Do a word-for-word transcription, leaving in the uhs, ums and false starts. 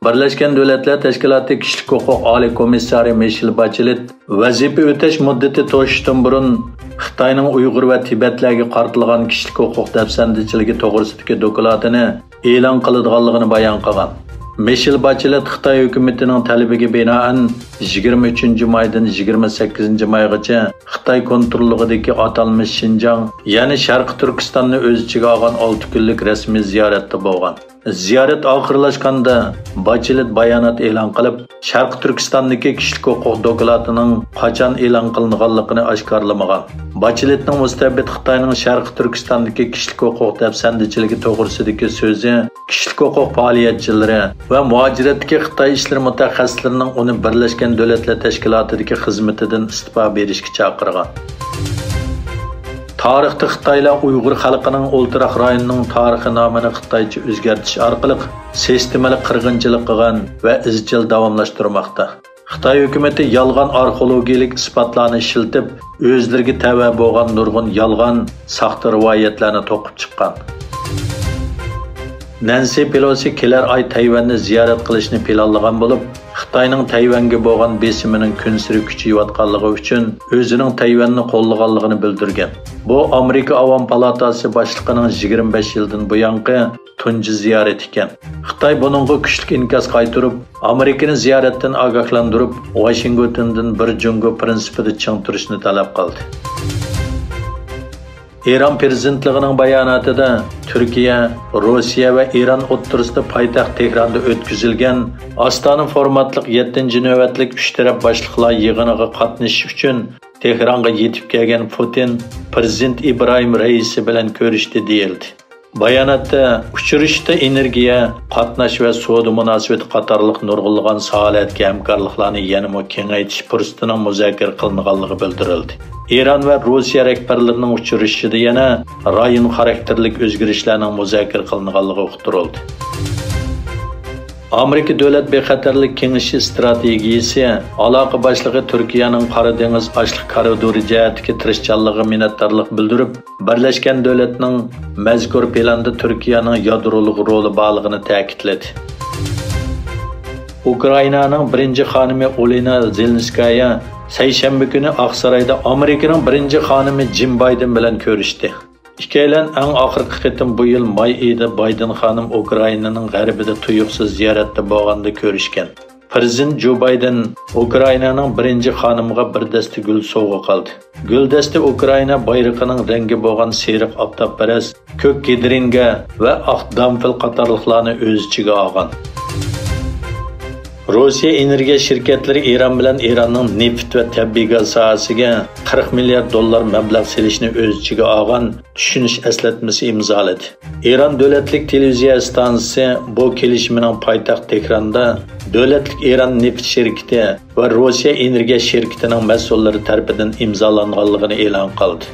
بىرلەشكەن دۆلەتلەر تەشكىلاتى كىشىلىك ھوقۇق ئالىي كومىسسارى مىشېل باچېلېت ۋەزىپە ئۆتەش مۇددىتى توشۇشتىن بۇرۇن خىتاينىڭ ئۇيغۇر ۋە تىبەتلەرگە قارىتىلغان كىشىلىك ھوقۇق دەپسەندىچىلىكى توغرىسىدىكى دوكلاتىنى ئېلان قىلىدىغانلىقىنى بايان قىلغان. مىشېل باچېلېت خىتاي ھۆكۈمىتىنىڭ تەلىپىگە بىنائەن، يىگىرمە ئۈچىنچى مايدىن يىگىرمە سەككىزىنچى مايغىچە خىتاي كونتروللۇقىدىكى ئاتالمىش شىنجاڭ، يەنى شەرقىي تۈركىستاننى ئۆز ئىچىگە ئالغان ئالتە كۈنلۈك رەسمىي زىيارەتتە بولغان. زىيارەت ئاخىرلاشقاندا، باچېلېت بايانات ئېلان قىلىپ، شەرقىي تۈركىستاندىكى كىشىلىك ھوقۇق دوكلاتىنىڭ قاچان ئېلان قىلىنغانلىقىنى ئاشكارىلىمىغان. باچېلېتنىڭ مۇستەبىت خىتاينىڭ شەرقىي تۈركىستاندىكى كىشىلىك ھوقۇق دەپسەندىچىلىكى توغرىسىدىكى سۆزى كىشىلىك ھوقۇق پائالىيەتچىلىرى ۋە مۇھاجىرەتتىكى خىتاي ئىشلىرى مۇتەخەسسىسلىرىنىڭ ئۇنى بىرلەشكەن دۆلەتلەر تەشكىلاتىدىكى خىزمىتىدىن ئىستېپا بېرىشكە چاقىرغان. تارىختا خىتايلار ئۇيغۇر خەلقىنىڭ ئولتۇراق رايونىنىڭ تارىخىي نامىنى خىتايچە ئۆزگەرتىش ئارقىلىق سىستېمىلىق قىرغىنچىلىق قىلغان ۋە ئىزچىل داۋاملاشتۇرماقتا. خىتاي ھۆكۈمىتى يالغان ئارخېئولوگىيەلىك ئىسپاتلارنى ئىشلىتىپ، ئۆزلىرىگە تەۋە بولغان نۇرغۇن يالغان، ساختا رىۋايەتلەرنى توقۇپ چىققان. نەنسى پېلوسى كېلەر ئاي تەيۋەننى زىيارەت قىلىشنى پىلانلىغان بولۇپ، خىتاينىڭ تەيۋەنگە بولغان بېسىمىنىڭ كۈنسېرى كۈچىيىۋاتقانلىقى ئۈچۈن ئۆزىنىڭ تەيۋەننى قوللىغانلىقىنى بىلدۈرگەن. بۇ ئامېرىكا ئاۋام پالاتاسى باشلىقىنىڭ يىگىرمە بەش يىلدىن بۇيانقى تۇنجى زىيارىتى ئىكەن. خىتاي بۇنىڭغا كۈچلۈك ئىنكاس قايتۇرۇپ، ئامېرىكىنى زىيارەتتىن ئاگاھلاندۇرۇپ، ۋاشىنگتوندىن بىر جۇڭگو پىرىنسىپىدا چىڭ تۇرۇشنى تەلەپ قىلدى. ئىران پىرېزىدېنتلىقىنىڭ باياناتىدا تۈركىيە، روسىيە ۋە ئىران ئوتتۇرىسىدا پايتەخت تېھراندا ئۆتكۈزۈلگەن ئاستانە فورماتلىق يەتتىنچى نۆۋەتلىك ئۈچ تەرەپ باشلىقلار يىغىنىغا قاتنىشىش ئۈچۈن تېھرانغا يېتىپ كەلگەن پۇتىن پىرېزىدېنت ئىبراھىم رەئىسى بىلەن كۆرۈشتى، دېيىلدى. باياناتتا ئۇچرىشىشتا ئېنېرگىيە، قاتناش ۋە سودا مۇناسىۋىتى قاتارلىق نۇرغۇنلىغان ساھەلەردىكى ھەمكارلىقلارنى يەنىمۇ كېڭەيتىش پۇرسىتىنىڭ مۇزاكىرە قىلىنغانلىقى بىلدۈرۈلدى. ئىران ۋە روسىيە رەھبەرلىرىنىڭ ئۇچرىشىشىدا يەنە رايون خاراكتېرلىك ئۆزگىرىشلەرنىڭ مۇزاكىرە قىلىنغانلىقى ئۇقتۇرۇلدى. ئامېرىكا دۆلەت بىخەتەرلىك كېڭىشى ئىستراتېگىيىسى ئالاقە باشلىقى تۈركىيەنىڭ قارا دېڭىز ئاشلىق كارىدورى جەھەتتىكى تىرىشچانلىقىغا مىننەتدارلىق بىلدۈرۈپ، بىرلەشكەن دۆلەتنىڭ مەزكۇر پىلاندا تۈركىيەنىڭ يادرولۇق رولى بارلىقىنى تەكىتلىدى. ئۇكرائىنانىڭ بىرىنچى خانىمى ئولېنا زېلېنسكايا سەيشەنبە كۈنى ئاقسارايدا ئامېرىكىنىڭ بىرىنچى خانىمى جىم بايدېن بىلەن كۆرۈشتى. ئىككىيلەن ئەڭ ئاخىرقى قېتىم بۇ يىل ماي ئېيىدا بايدېن خانىم ئۇكرائىنانىڭ غەربىدە تۇيۇقسىز زىيارەتتە بولغاندا كۆرۈشكەن. پىرېزىدېنت جو بايدېن ئۇكرائىنانىڭ بىرىنچى خانىمىغا بىر دەستە گۈل سوۋغا قىلدى. گۈلدەستە ئۇكرائىنا بايرىقىنىڭ رەڭگى بولغان سېرىق ئاپتاپپەرەس، كۆك گىدرىنگە ۋە ئاق دامفىل قاتارلىقلارنى ئۆز ئىچىگە ئالغان. روسىيە ئېنېرگىيە شىركەتلىرى ئىران بىلەن ئىراننىڭ نېفىت ۋە تەبىئىي گاز ساھەسىگە قىرىق مىليارد دوللار مەبلەغ سېلىشنى ئۆز ئىچىگە ئالغان چۈشىنىش ئەسلەتمىسى ئىمزالىدى. ئىران دۆلەتلىك تېلېۋىزىيە ئىستانسىسى بۇ كېلىشىمنىڭ پايتەخت تېھراندا دۆلەتلىك ئىران نېفىت شىركىتى ۋە روسىيە ئېنېرگىيە شىركىتىنىڭ مەسئۇللىرى تەرىپىدىن ئىمزالانغانلىقىنى ئېلان قىلدى.